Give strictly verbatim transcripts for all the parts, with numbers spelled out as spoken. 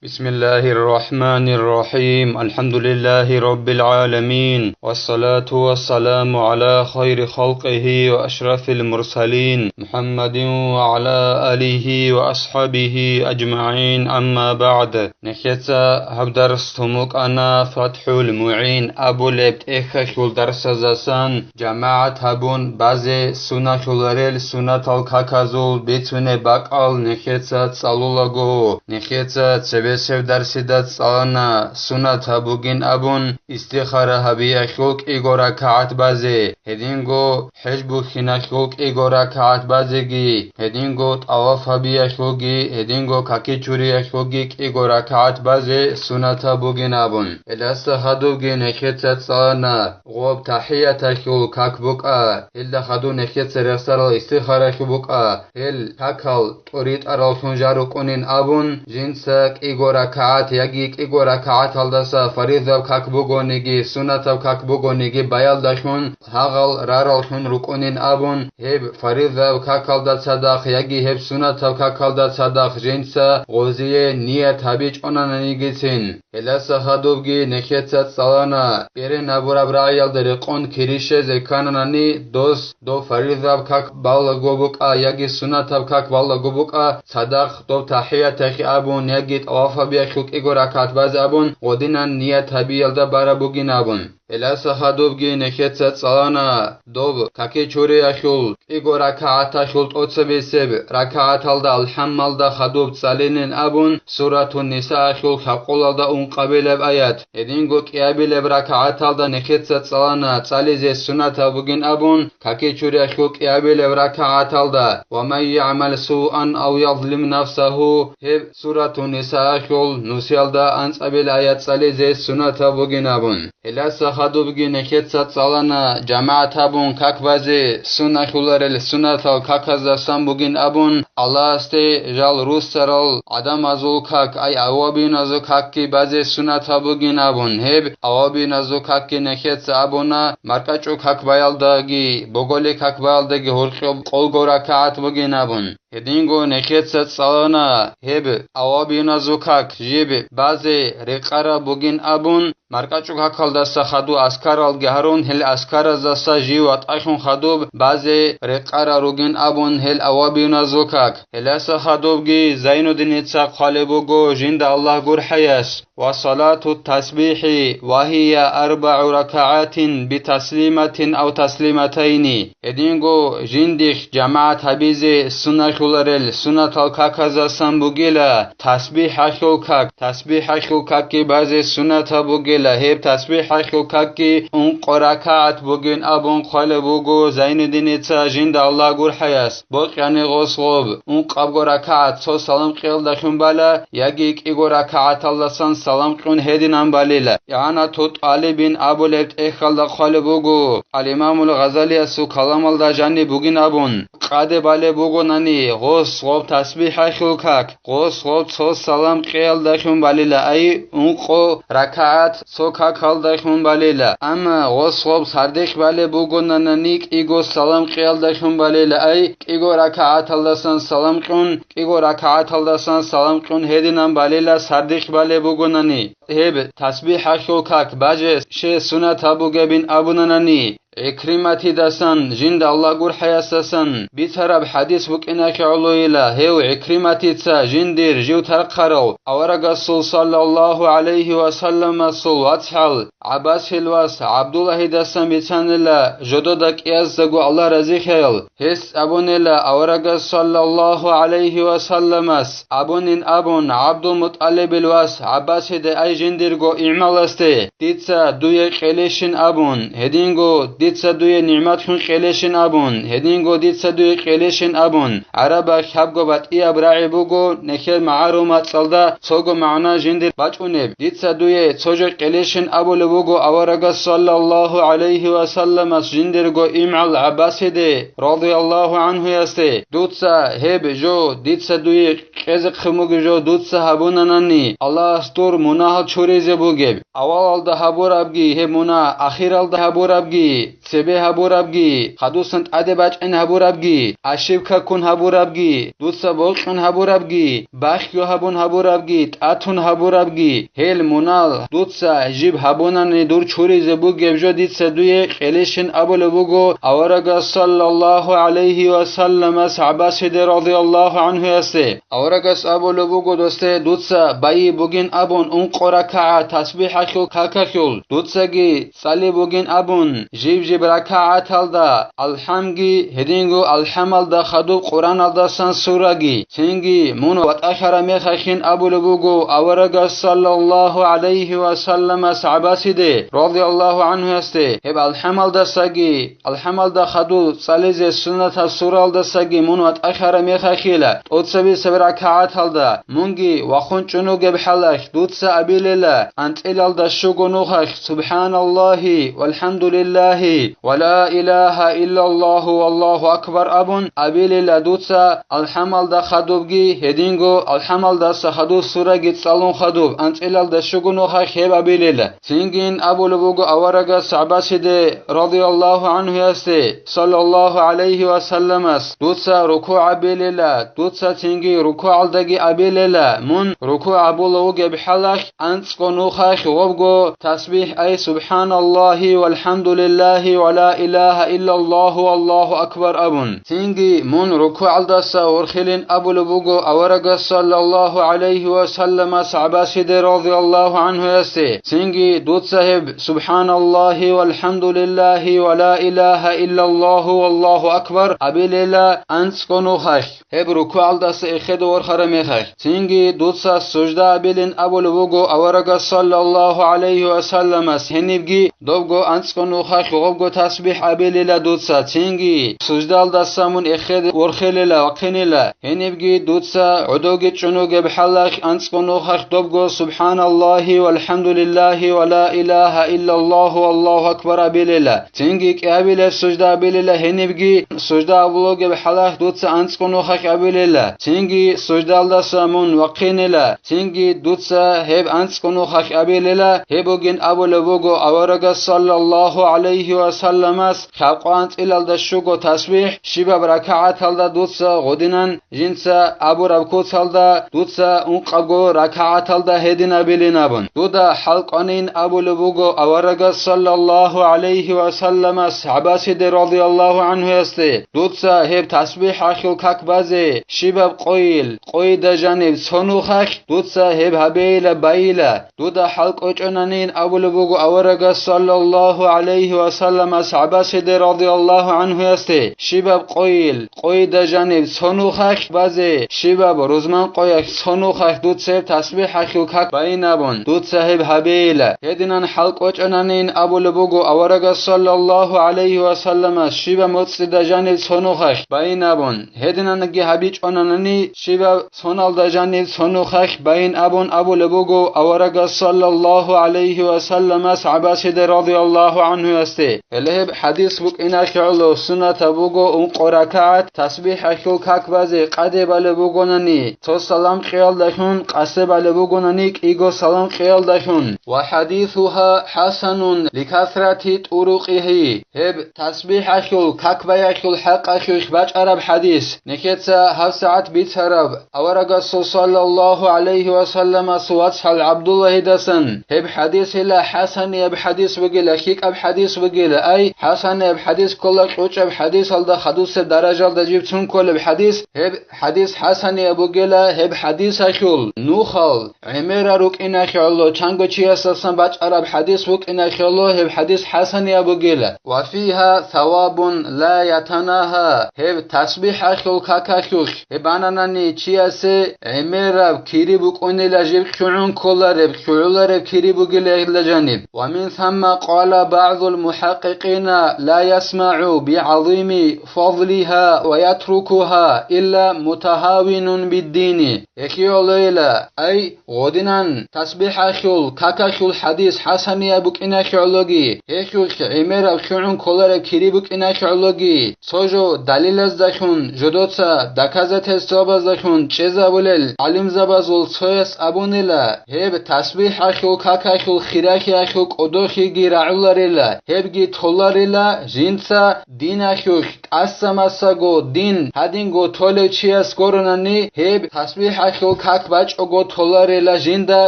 بسم الله الرحمن الرحيم. الحمد لله رب العالمين. والصلاة والسلام على خير خلقه وأشرف المرسلين محمد وعلى آله وأصحابه أجمعين. أما بعد. Нехеца гьаб дарс тумукъана ФатхӀул МугӀин абулеб тӀехьалъул дарсазасан жамагӀат гьабун базе сунналъуларел суннатал каказул бицунеб бакӀал нехеца цӀалулаго, нехеца цебесеб дарсида цӀалана суннат гьабугин абун истихара гьабиялъул кӀиго ракагӀат базе, гьединго хӀеж бухьиналъул кӀиго ракагӀат базеги, гьединго тӀаваф гьабиялъулги, гьединго каки чуриялъулги кӀиго ракагӀат базе суннатаб бугин абун. Гьелдаса хадубги нехеца цӀалана, гъоб тахӀияталъул как букӀа, гьелда хадуб нехеца рехсарал истихаралъул букӀа, гьел какал тӀоритӀараллъун жа рукӀунин абун, жинца кӀиго ракагӀат яги кӀиго ракагӀаталдаса фаризаб как бугониги, суннатаб как бугониги баялдалъун гьагъал рараллъун рукӀунин абун, гьеб фаризаб какалда цадахъ яги гьеб суннатаб какалда цадахъ жинца гъозие ният гьабичӀонананигицин. Гьелдаса хадубги нехеца цӀалана, берен абураб рагӀиялда рекъон кири щвезе ккананани, дос доб фаризаб как балаго букӀа яги суннатаб как балаго букӀа, цадахъ доб тахӀиятахъе абун яги тӀавафабиялъул кӀиго ракагӀат базе абун гъодинан ният гьабиялда бараб бугин абун. Гьелдаса хадубги нехеца цӀалана, доб каки чуриялъул кӀиго ракагӀаталъул тӀоцебесеб ракагӀаталда алхӀамалда хадуб цӀалинин абун, Суратун Нисаалъул хӀакъулалда ункъабилеб аят, гьединго кӀиабилеб ракагӀаталда нехеца цӀалана цӀализе суннатаб бугин абун, каки чуриялъул кӀиабилеб ракагӀаталда, «Ва ман ягӀмал суан ав язлим нафсагьу», гьеб Суратун Нисаалъул нусиялда анцӀабилеб аят цӀализе суннатаб бугин абун. Гьелдаса хадубги нехеца цӀалана жамагӀат гьабун как базе сунналъуларел суннатал каказдасан бугин абун, Аллагьасде жал руссарал гӀадамазул как, ай авабиюназул какги базе суннатаб бугин абун, гьеб авабиюназул какги нехеца абуна маркӀачӀул как баялдаги, боголил как баялдаги гьоркьоб къолго ракагӀат бугин абун. Гьединго нехеца цӀалана гьеб авабиюназул как жиб базе рекъараб бугин абун, маркӀачӀул какалдаса хадуб аскаралги гьарун, гьел аскараздаса жив ватӀалъун хадуб базе рекъараб ругин абун гьел авабиюназул как. Гьелдаса хадубги Зайнуддиница хъвалеб буго жинда Аллагь гурхӀаяс: «Ва салату тасбихӀи ва гьия арбагӀу ракагӀатин би таслиматин ав таслиматайни». Гьединго жиндихъ жамагӀат гьабизе сунналъуларел суннатал каказдасан бугила тасбихӀалъул как, тасбихӀалъул какги базе суннатаб бугила, гьеб тасбихӀалъул какги ункъо ракагӀат бугин абун хъвалеб буго Зайнуддиница жинда Аллагь гурхӀаяс. Бокьани гъос гъоб, ункъабго ракагӀат цо салам кьеялдалъун бала, яги кӀиго ракагӀаталдасан салам кьун гьединан балила. ИгӀанату тӀалибин абулеб тӀехьалда хъвалеб буго, ал-Имамул Гъазалиясул каламалда жаниб бугин абун, къаде балеб бугонани, гъос гъоб тасбихӀалъул как, гъос гъоб цо салам кьеялдалъун балила, ай, ункъо ракагӀат цо какалдалъун балила. Амма гъос гъоб сардихъ балеб бугонанани, кӀиго салам кьеялдалъун балила, ай, кӀиго ракагӀаталдасан салам кьун, кӀиго ракагӀаталдасан салам кьун гьединан балила сардихъ балеб бугонани. Гьеб тасбихӀалъул как базе щай суннатаб бугебин абунанани, ГӀикриматидасан, жинда Аллагь гурхӀаясдасан бицараб хӀадис букӀиналъе гӀолойила, гьев ГӀикриматица жиндир жив тархъарав аварагасул саллаллагьу гӀалайгьи ва салламасул вацгӀал ГӀаббасил вас ГӀабдуллагьидасан бицанила, жодода кӀияздаго Аллагь разихъаял. Гьес абунила аварагас саллаллагьу гӀалайгьи ва салламас абунин абун ГӀабдулмутӀалибил вас ГӀаббасиде, ай жиндирго игӀмаласде, дица дуе кьелищин абун, гьединго дица дуе нигӀматлъун кьелищин абун, гьединго дица дуе кьелищин абун. ГӀарабалъ гьабго батӀияб рагӀи буго, нехер магӀарул мацӀалда цого магӀна жиндир бачӀунеб. Дица дуе цо жо кьелищин абулеб буго аварагас саллаллагьу гӀалайгьи ва салламас жиндирго имгӀал ГӀаббасиде, радияллагьу гӀанхуясде, дуца гьеб жо, дица дуе кьезехъин бугеб жо дуца гьабунанани, Аллагьас дур мунагьал чуризе бугеб, авалалда гьабурабги гьеб мунагь, ахиралда гьабурабги цебе гьабурабги, хадусан тӀаде бачӀин гьабурабги, ошибка ккун гьабурабги, дуца бокьун гьабурабги, бахъго гьабун гьабурабги, тӀатун гьабурабги, гьел мунал дуца жиб гьабунани дур чуризе бугеб жо дица дуе кьелищин абулеб буго аварагас саллаллагьу гӀалайгьи ва салламас ГӀаббасиде радияллагьу гӀанхуясе. Аварагас абулеб буго досде, дуца байи бугин абун ункъо ракагӀат тасбихӀалъул какалъул, дуцаги цӀали бугин абун, жиб-жиб ракагӀаталда алхӀамги, гьединго алхӀамалда хадуб Къураналдасан сураги, цинги мун ватӀахьараб мехалъин абулеб буго аварагас саллаллагьу гӀалайгьи ва салламас ГӀаббасиде, радияллагьу гӀанхуясде, гьеб алхӀамалдасаги, алхӀамалда хадуб цӀализе суннатаб суралдасаги мун ватӀахьараб мехалъила, тӀоцебесеб ракагӀаталда мунги вахун чӀун вугеб хӀалалъ, дуца абилела анцӀилалда щуго нухалъ: «СубхӀаналлагьи валхӀамдулиллагьи ва ла илагьа иллаллагьу валлагьу акбар», абун абилела дуца алхӀамалда хадубги, гьединго алхӀамалдаса хадуб сураги цӀалун хадуб анцӀилалда щуго нухалъ гьеб абилела. Цинги абулеб буго аварагас ГӀаббасиде, радияллагьу гӀанхуясде, саллаллагьу гӀалайгьи ва салламас: «Дуца рукугӀ абилела, дуца цинги рукугӀалдаги абилела, мун рукугӀ абулев вугеб хӀалалъ анцӀго нухалъ гъобго тасбихӀ, ай, СубхӀаналлагьи валхӀамдулиллагьи ва ла илагьа иллаллагьу валлагьу акбар», абун. Цинги мун рукугӀалдаса урхилин абулеб буго аварагас саллаллагьу гӀалайгьи ва салламас ГӀаббасиде, радияллагьу гӀанхуясде, цинги дуца гьеб «СубхӀаналлагьи валхӀамдулиллагьи ва ла илагьа иллаллагьу валлагьу акбар» абилела анцӀго нухалъ, гьеб рукугӀалдаса эхеде вархара мехалъ. Цинги дуца сужда абилин абулеб буго аварагас саллаллагьу гӀалайгьи ва салламас гьенибги добго анцӀго нухалъ гъобго тасбихӀ абилила дуца, цинги суждалдаса мун эхеде ворхелила вахъинила, гьенибги дуца гӀодовги чӀун вугеб хӀалалъ анцӀго нухалъ добго «СубхӀаналлагьи валхӀамдулиллагьи ва ла илагьа иллаллагьу валлагьу акбар» абилила. Цинги кӀиабилеб сужда абилила гьенибги, сужда абулогеб хӀалалъ дуца анцӀго нухалъ абилила, цинги суждалдаса мун вахъинила, цинги дуца гьеб анцӀго нухалъ абилила, гьеб бугин абулеб буго аварагас саллаллагьу гӀалайгьи ва салламас лъабкъо анцӀилалда щуго тасбихӀ, щибаб ракагӀаталда дуца гъодинан жинца абураб куцалда, дуца ункъабго ракагӀаталда гьедин абилин абун. Дуда хӀалкӀванин абулеб буго аварагас саллаллагьу гӀалайгьи ва салламас ГӀаббасиде радияллагьу гӀанхуясде, дуца гьеб тасбихӀалъул как базе щибаб къойил, къойида жаниб цо нухалъ дуца гьеб гьабейила, байила. Дуда хӀалкӀвечӀонанин абулеб буго аварагас саллаллагьу гӀалайгьи ва салламас ГӀаббасиде радияллагьу гӀанхуясде, щибаб къойил, къойида жаниб цо нухалъ базе, щибаб рузман къоялъ цо нухалъ дуца гьеб тасбихӀалъул как байин абун, дуца гьеб гьабейила. Гьединан хӀалкӀвечӀонанин абулеб буго аварагас саллаллагьу гӀалайгьи ва салламас щибаб моцӀида жаниб цо нухалъ байин абун, гьединанги гьабичӀонанани щибаб соналда жаниб цо нухалъ байин абун абулеб буго аварагас саллаллагьу гӀалайгьи ва салламас ГӀаббасиде радияллагьу гӀанхуясде. Гьеле гьеб хӀадис букӀиналъе гӀоло суннатаб буго ункъо ракагӀат тасбихӀалъул как базе къаде балеб бугонани, цо салам кьеялдалъун, къасе балеб бугонани, кӀиго салам кьеялдалъун. Ва хӀадисугьа хӀасанун ликасрати тӀурукъигьи. Гьеб тасбихӀалъул, как баялъул хӀакъалъулъ бачӀараб хӀадис. Нехеца гьабсагӀат бицараб аварагасул саллаллагьу гӀалайгьи ва салламас вацгӀал ГӀабдуллагьидасан гьеб хӀадисила хӀасанияб хӀадис бугила, лъикӀаб хӀадис бугила, ай, хӀасанияб хӀадис ккола кьучӀаб хӀадисалда хадусеб даражалда жиб цун кколеб хӀадис, гьеб хӀадис хӀасанияб бугила, гьеб хӀадисалъул нухал гӀемерал рукӀиналъе гӀоло, чанго чиясдасан бачӀараб хӀадис букӀиналъе гӀоло, гьеб хӀадис хӀасанияб бугила. Ва фигьа савабун ла ятанагьа, гьеб тасбихӀалъул какалъулъ гьеб бананани чиясе гӀемераб кири букӀунила, жиб лъугӀун кколареб, лъугӀулареб кири бугила гьелда жаниб. Ва мин самма къала багӀзул мухӀакъикъина ла ясмагӀу бигӀазими фадлигьа ва ятрукугьа илла мутагьавинун биддини. Гьелъие гӀолойила, ай, гъодинан тасбихӀалъул, какалъул хӀадис хӀасанияб букӀиналъе гӀологи, гьелъулъ гӀемераб лъугӀун кколареб кири букӀиналъе гӀологи, цо жо далилаздалъун, жодоца доказательствабаздалъун чӀезабулел гӀалимзабазул цояс абунила, гьеб тасбихӀалъул, какалъул хиралъиялъул кӀодолъиги рагӀуларила, гьебги толарила жинца диналъулъ тӀаса-масаго дин гьадинго толев чияс гуронани, гьеб тасбихӀалъул как бачӀого толарила жинда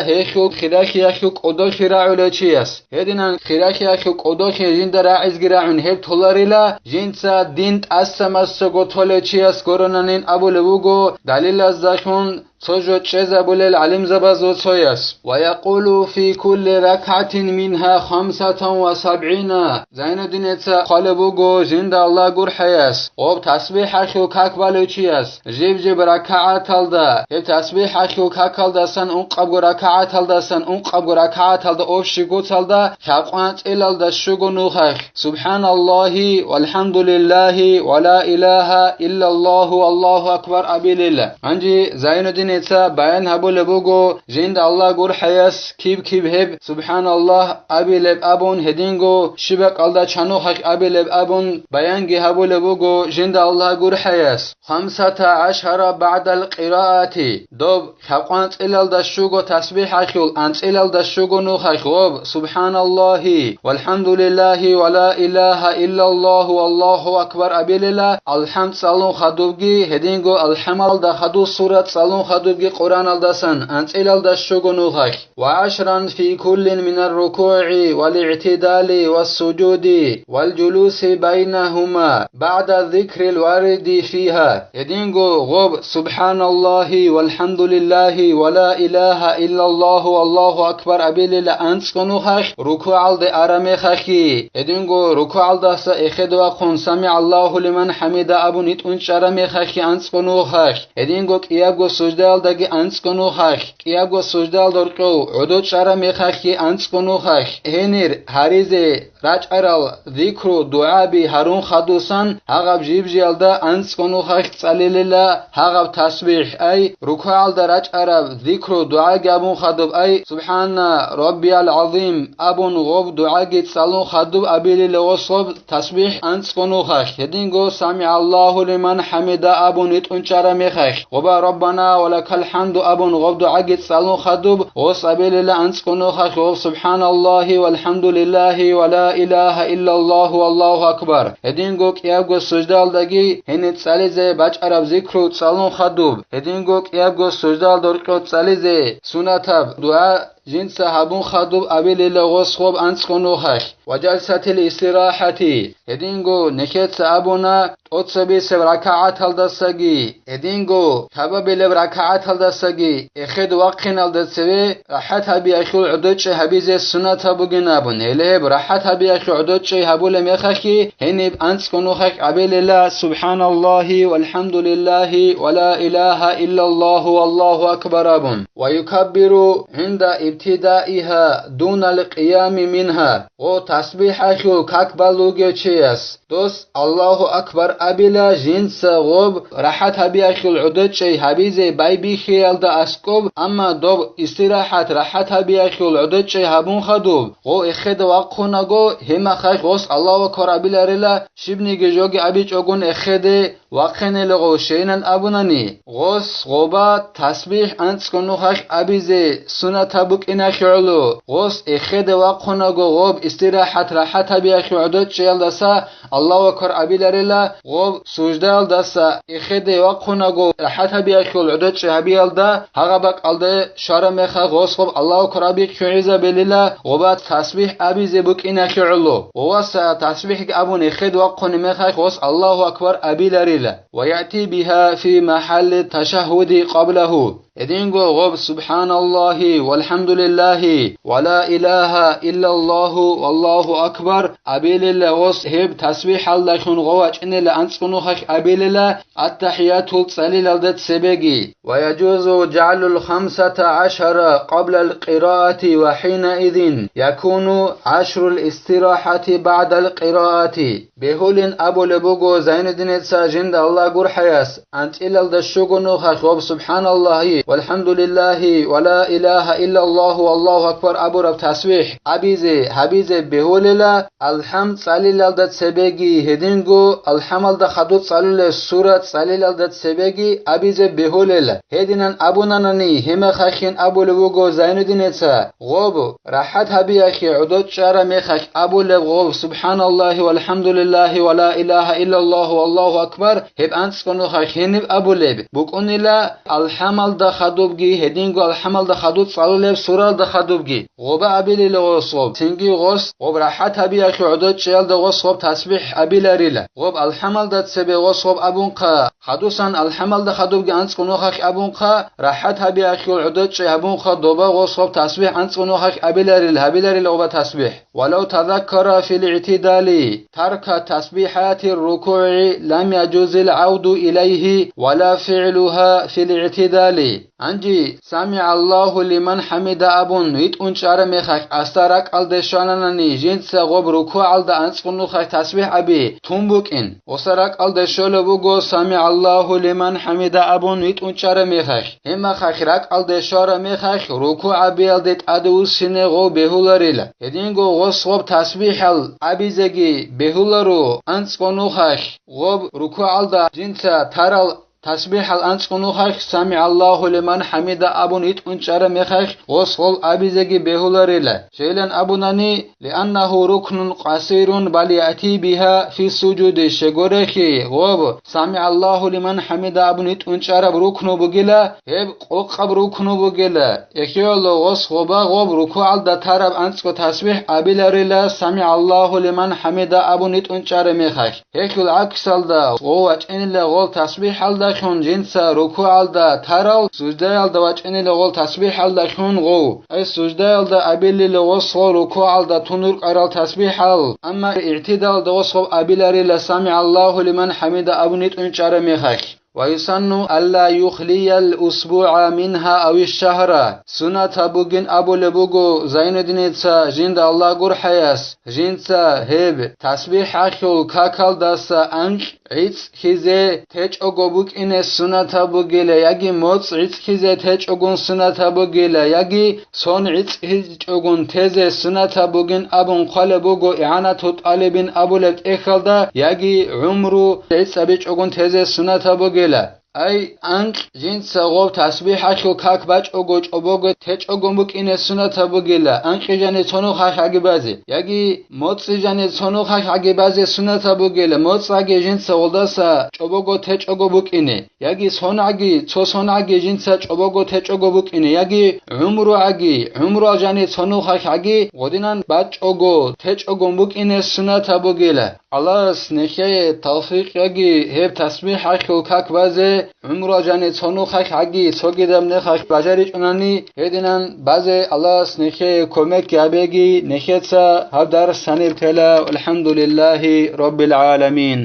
гьелъул хиралъиялъул кӀодолъи рагӀулев чияс. Гьединан хиралъиялъул кӀодолъи жинда рагӀизги рагӀун гьеб толарила жинца дин тӀаса-масаго толев чияс гуронанин абулеб буго далилаздалъун цо жо чӀезабулел гӀалимзабазул цояс. «Ва якъулу фи кулли ракгӀатин мингьа хамсатан ва сабгӀина». Зайнуддинеца хъвалеб буго жинда Аллагь гурхӀаяс, гъоб тасбихӀалъул как балев чияс, жиб-жиб ракагӀаталда, гьеб тасбихӀалъул какалдасан ункъабго ракагӀаталдасан ункъабго ракагӀаталда общий гуцалда лъабкъоялда анцӀила щуго нухалъ: «СубхӀаналлагьи валхӀамдулиллагьи ва ла илагьа иллаллагьу валлагьу акбар» абилила. Гьанже Зайнуддинеца баян гьабулеб буго жинда Аллагь гурхӀаяс киб-киб гьеб «СубхӀаналлагь» абилеб абун, гьединго щиб бакӀалда чанухъалъ абилеб абун баянги гьабулеб буго жинда Аллагь гурхӀаяс. «Хамсата гӀашара багӀдал къираати», доб лъабкъоялда анцӀила щуго тасбихӀалъул анцӀила щуго нухалъ гъоб «СубхӀаналлагьи валхӀамдулиллагьи ва ла илагьа иллаллагьу валлагьу акбар» абилила, алхӀам цӀалун хадубги, гьединго алхӀамалда хадуб сура цӀалун хадубги Къуръаналдасан анцӀила щуго нухалъ. «Ва гӀашран фи куллин минар рукугӀи вал игӀтидали вас сужуди вал жулуси байнагьума багӀда зикрил вариди фигьа». Гьединго гъоб «СубхӀаналлагьи валхӀамдулиллагьи ва ла илагьа иллаллагьу валлагьу акбар» абилила анцӀго нухалъ рукугӀалде араб мехалъги, гьединго рукугӀалдаса эхеде вахъун «СамигӀаллагьу лиман хӀамида» абун итӀун чӀараб мехалъги анцӀго нухалъ, гьединго кӀиябго суждаялдаги анцӀго нухалъ, кӀиябго суждаялда гьоркьов гӀодов чӀараб мехалъги анцӀго нухалъ, гьенир гьаризе рачӀарал зикру-дугӀаби гьарун хадусан, гьагъаб жиб-жиялда анцӀго нухалъ цӀалилила гьагъаб тасбихӀ, ай, рукугӀалда рачӀараб зикру-дугӀаги абун хадуб, ай, «СубхӀана раббиял гӀазим» абун гъоб дугӀаги цӀалун хадуб абилила гъос гъоб тасбихӀ анцӀго нухалъ, гьединго «СамигӀаллагьу лиман хӀамида» абун итӀун чӀараб мехалъ, гъоба «Раббана ва лакал хӀамду» абун гъоб дугӀаги цӀалун хадуб гъос абилила анцӀго нухалъ гъоб «СубхӀаналлагьи валхӀамдулиллагьи ва ла илагьа иллаллагьу валлагьу акбар». Гьединго кӀиябго суждаялдаги гьениб цӀализе бачӀараб зикру цӀалун хадуб, гьединго кӀиябго суждаялда гьоркьов цӀализе сунатаб дугӀа жинца гьабун хадуб абилила гъос гъоб анцӀго нухалъ. «Ва жалсатил истирахӀати», гьединго нехеца абуна тӀоцебесеб ракагӀаталдасаги, гьединго лъабабилеб ракагӀаталдасаги эхеде вахъиналда цеве рахӀат гьабиялъул гӀодочӀи гьабизе сунатаб бугин абун, гьеле гьеб рахӀат гьабиялъул гӀодочӀи гьабулеб мехалъги гьениб анцӀго нухалъ абилила «СубхӀаналлагьи валхӀамдулиллагьи ва ла илагьа иллаллагьу валлагьу акбар» абун. «Ва юкаббиру гӀинда ибтидаигьа дунал къиями мингьа». Гъо тасбихӀалъул как балугев чияс дос «Аллагьу акбар» абила жинца гъоб рахӀат гьабиялъул гӀодочӀей гьабизе байбихьиялда аскӀоб, амма доб истирахӀат рахӀат гьабиялъул гӀодочӀей гьабун хадуб, гъо эхеде вахъунаго, гьемахъалъ гъос «Аллагьу акбар» абиларила, щибниги жоги абичӀогун эхеде вахъинелегъов щейилан абунани, гъос гъоба тасбихӀ анцӀго нухалъ абизе сунатаб букӀиналъе гӀоло, гъос эхеде вахъунаго гъоб истирахӀат рахӀат гьабиялъе гӀодочӀиялдаса Аллагьу акбар абиларила, гъоб суждаялдаса эхеде вахъунаго рахӀат гьабиялъул гӀодочӀи гьабиялда гьагъаб бакӀалде щвараб мехалъ гъос гъоб Аллагьу акбар абихъе гӀезабилила, гъоба тасбихӀ абизе букӀиналъе гӀоло. Гъоваса тасбихӀги абун эхеде вахъунеб мехалъ гъос Аллагьу акбар абиларила. «Ва яъти бигьа фи махӀалли ташагьгьуди къаблагьу». Гьединго гъоб «СубхӀаналлагьи валхӀамдулиллагьи ва ла илагьа иллаллагьу валлагьу акбар» абилила гъос гьеб тасбихӀалдалъун гъов вачӀинела анцӀго нухалъ абилила аттахӀиятул цӀалилалда цебеги. «Ва яжузу жагӀлул хамсата гӀашара къаблал къираати ва хӀинаизин якуну гӀашрул истирахӀати багӀдал къираати». Бегьулин абулеб буго Зайнуддинеца жин Аллагь гурхӀаяс анцӀилалда щуго нухалъ гъоб «Субханаллагьи, валхӀамдулиллагьи, ва ла илагьа иллаллагьу, валлагьу акбар» абураб тасбихӀ абизе, гьабизе бегьулела, алхӀам цӀалилалда цебеги, гьединго алхӀамалда хадуб цӀалулеб сура цӀалилалда цебеги абизе бегьулела. Гьединан абунанани, гьемахахин абулеб буго Зайнуддиница, гъоб, рахӀат гьабиялъе гӀодов чӀараб мехалъ абулеб гъоб «Субханаллагьи, валхӀамдулиллагьи, ва ла илагьа иллаллагьу, валлагьу акбар», гьеб анцӀго нухалъ гьениб абулеб букӀунила, алхӀамалда хадубги, гьединго алхӀамалда хадуб цӀалулеб суралда хадубги. Гъоба абилила гъос гъоб, цинги гъос гъоб рахӀат гьабиялъе гӀодов чӀеялда гъос гъоб тасбихӀ абиларила. Гъоб алхӀамалда цебе гъос гъоб абунхъа, хадусан алхӀамалда хадубги анцӀго нухалъ абунхъа, рахӀат гьабиялъул гӀодов чӀей гьабунха доба гъос гъоб тасбихӀ анцӀго нухалъ абиларил, гьабиларил гъоба тасбихӀ. «Валав тазаккара фил игӀтидали тарка тасбихӀатир рукугӀи лам яжузил гӀавду илайгьи ва ла фигӀлугьа фил игӀтидали». Гьанже «СамигӀаллагьу лиман хӀамида» абун витӀун чӀараб мехалъ асда ракӀалде щвананани, жинца гъоб рукугӀалда анцӀго нухалъ тасбихӀ аби тун букӀин. Оса ракӀалде щолеб буго «СамигӀаллагьу лиман хӀамида» абун витӀун чӀараб мехалъ. Гьеб мехалъ ракӀалде щвараб мехалъ рукугӀ абиялде тӀадвуссине гъов бегьуларила. Гьединго гъос гъоб тасбихӀал абизеги бегьуларо, анцӀго нухалъ гъоб рукугӀалда жинца тарал тасбихӀал анцӀго нухалъ «СамигӀаллагьу лиман хӀамида» абун витӀун чӀараб мехалъ гъос гъол абизеги бегьуларила. Щайилан абунани, «Лианнагьу рукнун къасирун, бал яъти бигьа фи сужуди», щегорехи, гъоб «СамигӀаллагьу лиман хӀамида» абун витӀун чӀараб рукну бугила, гьеб къокъаб рукну бугила. Эхиялда гъос гъоба гъоб рукугӀалда тараб анцӀго тасбихӀ абиларила, «СамигӀаллагьу лиман хӀамида» абун витӀун чӀараб мехалъ. Гьелъул гӀаксалда, гъов вачӀинила гъол тасбихӀалдалъун жинца рукугӀалда тарал, суждаялда вачӀинила гъол тасбихӀалдалъун гъов, ай суждаялда абилила гъос гъол рукугӀалда тун рукӀарал тасбихӀал, амма игӀтидалда гъос гъоб абиларила «СамигӀаллагьу лиман хӀамида» абун витӀун чӀараб мехалъ. «Ва юсанну алла юхлиял усбугӀа мингьа авиш шагьра». Суннатаб бугин абулеб буго Зайнуддиница жинда Аллагь гурхӀаяс, жинца гьеб тасбихӀалъул какалдаса анкь гӀицӀхьизе течӀого букӀине суннатаб бугила, яги моцӀ гӀицӀхьизе течӀогун суннатаб бугила, яги сон гӀицӀхьичӀогун тезе суннатаб бугин абун хъвалеб буго ИгӀанату тӀалибин абулеб тӀехьалда, яги гӀумру гӀицӀабичӀогун тезе суннатаб бугила. Ай, анкь жинца гъоб тасбихӀалъул как бачӀого чӀобого течӀогун букӀине суннатаб бугила, анкьи жанир цо нухалъ гӀаги базе, яги моцӀи жанир цо нухалъ гӀаги базе суннатаб бугила, моцӀ гӀаги жинца гъолдаса чӀобого течӀого букӀине, яги сон гӀаги, цо сон гӀаги жинца чӀобого течӀого букӀине, яги гӀумру гӀаги, гӀумруал жанир цо нухалъ гӀаги гъодинан бачӀого течӀогун букӀине суннатаб бугила. Аллагьас нехее тавфикъ яги гьеб тасбихӀалъул как базе, гӀумруал жанир цо нухалъ гӀаги цогидаб нухалъ бажаричӀунани, гьединан базе Аллагьас нехее кумек гьабеги, нехеца гьаб дарс гьаниб тела. ВалхӀамдулиллагьи раббил гӀаламин.